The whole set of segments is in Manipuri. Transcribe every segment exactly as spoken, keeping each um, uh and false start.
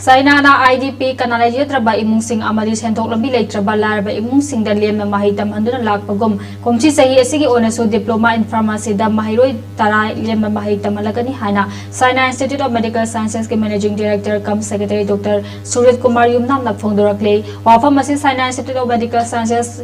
ꯆꯥꯏꯅꯥꯅ IDP, ꯀꯅꯥ ꯂꯩꯖꯗ꯭ꯔꯕ ꯏꯃꯨꯡꯁꯤꯡ ꯑꯃꯗꯤ ꯁꯦꯟꯊꯣꯛ ꯂꯝꯕꯤ ꯂꯩꯇ꯭ꯔꯕ ꯂꯥꯏꯔꯕ ꯏꯃꯨꯡꯁꯤꯡꯗ ꯂꯦꯝꯅ ꯃꯍꯩ ꯇꯝꯍꯟꯗꯨꯅ ꯂꯥꯛꯄꯒꯨꯝ, ꯀꯨꯝꯁꯤ ꯆꯍꯤ ꯑꯁꯤꯒꯤ ꯑꯣꯏꯅꯁꯨ Diploma in Pharmacyꯗ ꯃꯍꯩꯔꯣꯏ ꯇꯔꯥ ꯂꯦꯝꯅ ꯃꯍꯩ ꯇꯝꯍꯜꯂꯒꯅꯤ ꯍꯥꯏꯅ China Institute of Medical Scienceꯀꯤ Managing Director cum Secretary Doctor ꯁꯨꯔꯤꯠ Kumar ꯌꯨꯝꯅꯥꯝꯅ ꯐꯣꯡꯗꯣꯔꯛꯂꯤ꯫ ꯋꯥꯐꯝ ꯑꯁꯤ China Institute of Medical Sciences,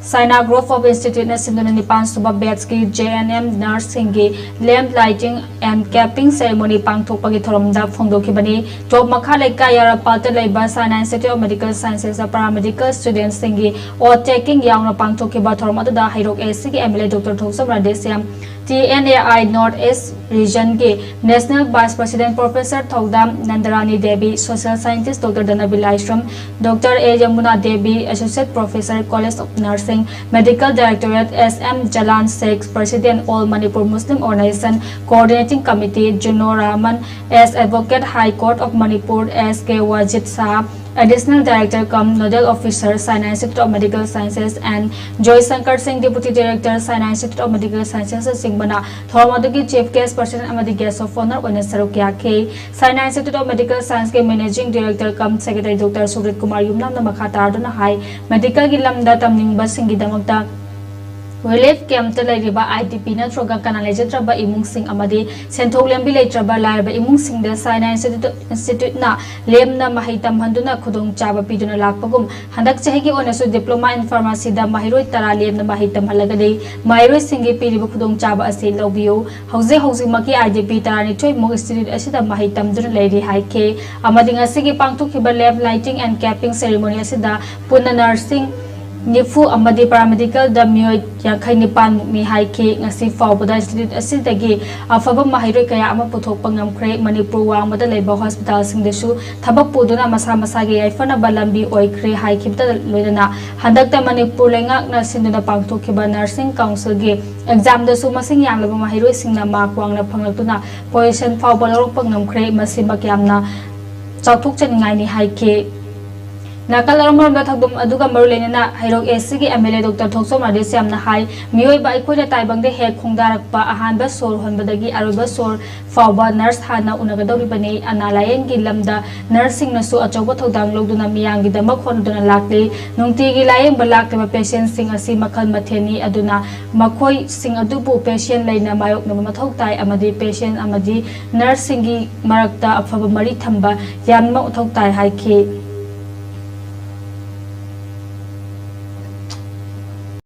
China Group of Instituteꯅ ꯁꯤꯟꯗꯨꯅ ꯅꯤꯄꯥꯟ ꯁꯨꯕ batchꯀꯤ JNM nurseꯁꯤꯡꯒꯤ lamp lighting and capping ceremony ꯄꯥꯡꯊꯣꯛꯄꯒꯤ ꯊꯧꯔꯝꯗ ꯐꯣꯡꯗꯣꯛꯈꯤꯕꯅꯤ꯫ ꯇꯣꯞ ꯃꯈꯥ ꯂꯩꯀꯥꯏ ꯌꯥꯔꯥꯄꯥꯠꯇ ꯂꯩꯕ China Institute of Medical Sciences paramedical studentꯁꯤꯡꯒꯤ oath taking ꯌꯥꯎꯅ ꯄꯥꯡꯊꯣꯛꯈꯤꯕ ꯊꯧꯔꯝ ꯑꯗꯨꯗ ꯍꯩꯔꯣꯛ ACꯒꯤ MLA Doctor ꯊꯣꯛꯆꯣꯝ Radheshyam, TNAI North East Regionꯒꯤ National Vice President Professor ꯊꯧꯗꯥꯝ ꯅꯟꯗꯔꯥꯅꯤ Devi, Social Scientist Doctor ꯙꯅꯕꯤ Laishram, Doctor A Yamuna Devi, Associate Professor, College of Nursing, Medical Directorate, S M Jalan Sheikh, President, All Manipur Muslim Organization Coordinating Committee, Juno Rahman, S Advocate, High Court of Manipur, S K Wajid Shah, Additional Director cum Nodal Officer, China Institute of Medical Sciences, and Joy Shankar Singh, Deputy Director, China Institute of Medical Sciences, ꯅꯆꯤꯡꯕꯅ ꯊꯧꯔꯝ ꯑꯗꯨꯒꯤ Chief Guest Person ꯑꯃꯗꯤ Guest of Honour ꯑꯣꯏꯅ ꯁꯔꯨꯛ ꯌꯥꯈꯤ꯫ China Institute of Medical Scienceꯀꯤ Managing Director cum Secretary Doctor ꯁꯨꯔꯤꯠ Kumar ꯌꯨꯝꯅꯥꯝꯅ ꯃꯈꯥ ꯇꯥꯗꯨꯅ ꯍꯥꯏ, medicalꯒꯤ ꯂꯝꯗ ꯇꯝꯅꯤꯡꯕꯁꯤꯡꯒꯤꯗꯃꯛꯇ relief campꯇ ꯂꯩꯔꯤꯕ IDP ꯅꯠꯇ꯭ꯔꯒ ꯀꯅꯥ ꯂꯩꯖꯗ꯭ꯔꯕ ꯏꯃꯨꯡꯁꯤꯡ ꯑꯃꯗꯤ ꯁꯦꯟꯊꯣꯛ ꯂꯝꯕꯤ ꯂꯩꯇ꯭ꯔꯕ ꯂꯥꯏꯔꯕ ꯏꯃꯨꯡꯁꯤꯡꯗ China Institute, Instituteꯅ ꯂꯦꯝꯅ ꯃꯍꯩ ꯇꯝꯍꯟꯗꯨꯅ ꯈꯨꯗꯣꯡꯆꯥꯕ ꯄꯤꯗꯨꯅ ꯂꯥꯛꯄꯒꯨꯝ, ꯍꯟꯗꯛ ꯆꯍꯤꯒꯤ ꯑꯣꯏꯅꯁꯨ Diploma in Pharmacyꯗ ꯃꯍꯩꯔꯣꯏ ꯇꯔꯥ ꯂꯦꯝꯅ ꯃꯍꯩ ꯇꯝꯍꯜꯂꯒꯅꯤ꯫ ꯃꯍꯩꯔꯣꯏꯁꯤꯡꯒꯤ ꯄꯤꯔꯤꯕ ꯈꯨꯗꯣꯡꯆꯥꯕ ꯑꯁꯤ ꯂꯧꯕꯤꯌꯨ꯫ ꯍꯧꯖꯤꯛ ꯍꯧꯖꯤꯛꯃꯛꯀꯤ IDP ꯇꯔꯥꯅꯤꯊꯣꯏ ꯃꯨꯛ institute ꯑꯁꯤꯗ ꯃꯍꯩ ꯇꯝꯗꯨꯅ ꯂꯩꯔꯤ ꯍꯥꯏꯈꯤ꯫ ꯑꯃꯗꯤ ꯉꯁꯤꯒꯤ ꯄꯥꯡꯊꯣꯛꯈꯤꯕ lamp lighting and capping ceremony ꯑꯁꯤꯗ ꯄꯨꯟꯅ nursing ꯅꯤꯐꯨ ꯑꯃꯗꯤ paramedicalꯗ ꯃꯤꯑꯣꯏ ꯌꯥꯡꯈꯩ ꯅꯤꯄꯥꯟ ꯃꯨꯛꯅꯤ ꯍꯥꯏꯈꯤ꯫ ꯉꯁꯤ ꯐꯥꯎꯕꯗ institute ꯑꯁꯤꯗꯒꯤ ꯑꯐꯕ ꯃꯍꯩꯔꯣꯏ ꯀꯌꯥ ꯑꯃ ꯄꯨꯊꯣꯛꯄ ꯉꯝꯈ꯭ꯔꯦ꯫ ꯃꯅꯤꯄꯨꯔ ꯋꯥꯡꯃꯗ ꯂꯩꯕ hospitalꯁꯤꯡꯗꯁꯨ ꯊꯕꯛ ꯄꯨꯗꯨꯅ ꯃꯁꯥ ꯃꯁꯥꯒꯤ ꯌꯥꯏꯐꯅꯕ ꯂꯝꯕꯤ ꯑꯣꯏꯈ꯭ꯔꯦ ꯍꯥꯏꯈꯤꯕꯇ ꯂꯣꯏꯅꯅ ꯍꯟꯗꯛꯇ ꯃꯅꯤꯄꯨꯔ ꯂꯩꯉꯥꯛꯅ ꯁꯤꯟꯗꯨꯅ ꯄꯥꯡꯊꯣꯛꯈꯤꯕ nursing councilꯒꯤ examꯗꯁꯨ ꯃꯁꯤꯡ ꯌꯥꯝꯂꯕ ꯃꯍꯩꯔꯣꯏꯁꯤꯡꯅ mark ꯋꯥꯡꯅ ꯐꯪꯂꯛꯇꯨꯅ position ꯐꯥꯎꯕ ꯂꯧꯔꯛꯄ ꯉꯝꯈ꯭ꯔꯦ꯫ ꯃꯁꯤꯃꯛ ꯌꯥꯝꯅ ꯆꯥꯎꯊꯣꯛꯆꯅꯤꯡꯉꯥꯏꯅꯤ ꯍꯥꯏꯈꯤ꯫ ꯅꯥꯀꯜ ꯑꯃꯔꯣꯝꯗ ꯊꯧꯗꯣꯛ ꯑꯗꯨꯒ ꯃꯔꯤ ꯂꯩꯅꯅ ꯍꯩꯔꯣꯛ ꯑꯦꯁ ꯁꯤꯒꯤ ꯑꯦꯝ ꯑꯦꯜ ꯑꯦ ꯗꯣꯛꯇꯔ ꯊꯣꯛꯆꯣꯝ ꯔꯥꯙꯦꯁ꯭ꯌꯥꯝꯅ ꯍꯥꯏ, ꯃꯤꯑꯣꯏꯕ ꯑꯩꯈꯣꯏꯅ ꯇꯥꯏꯕꯪꯗ ꯍꯦꯛ ꯈꯣꯡꯗꯥꯔꯛꯄ ꯑꯍꯥꯟꯕ ꯁꯣꯔ ꯍꯣꯟꯕꯗꯒꯤ ꯑꯔꯣꯏꯕ ꯁꯣꯔ ꯐꯥꯎꯕ ꯅꯔꯁ ꯍꯥꯟꯅ ꯎꯅꯒꯗꯧꯔꯤꯕꯅꯤ꯫ ꯑꯅꯥ ꯂꯥꯌꯦꯡꯒꯤ ꯂꯝꯗ ꯅꯔꯁꯁꯤꯡꯅꯁꯨ ꯑꯆꯧꯕ ꯊꯧꯗꯥꯡ ꯂꯧꯗꯨꯅ ꯃꯤꯌꯥꯝꯒꯤꯗꯃꯛ ꯍꯣꯠꯅꯗꯨꯅ ꯂꯥꯛꯂꯤ꯫ ꯅꯨꯡꯇꯤꯒꯤ ꯂꯥꯌꯦꯡꯕ ꯂꯥꯛꯂꯤꯕ ꯄꯦꯁꯦꯟꯁꯤꯡ ꯑꯁꯤ ꯃꯈꯜ ꯃꯊꯦꯜꯅꯤ, ꯑꯗꯨꯅ ꯃꯈꯣꯏꯁꯤꯡ ꯑꯗꯨꯕꯨ ꯄꯦꯁꯦꯟ ꯂꯩꯅ ꯃꯥꯌꯣꯛꯅꯕ ꯃꯊꯧ ꯇꯥꯏ ꯑꯃꯗꯤ ꯄꯦꯁꯦꯟ ꯑꯃꯗꯤ ꯅꯔꯁꯁꯤꯡꯒꯤ ꯃꯔꯛꯇ ꯑꯐꯕ ꯃꯔꯤ ꯊꯝꯕ ꯌꯥꯝꯅ ꯃꯊꯧ ꯇꯥꯏ ꯍꯥꯏꯈꯤ꯫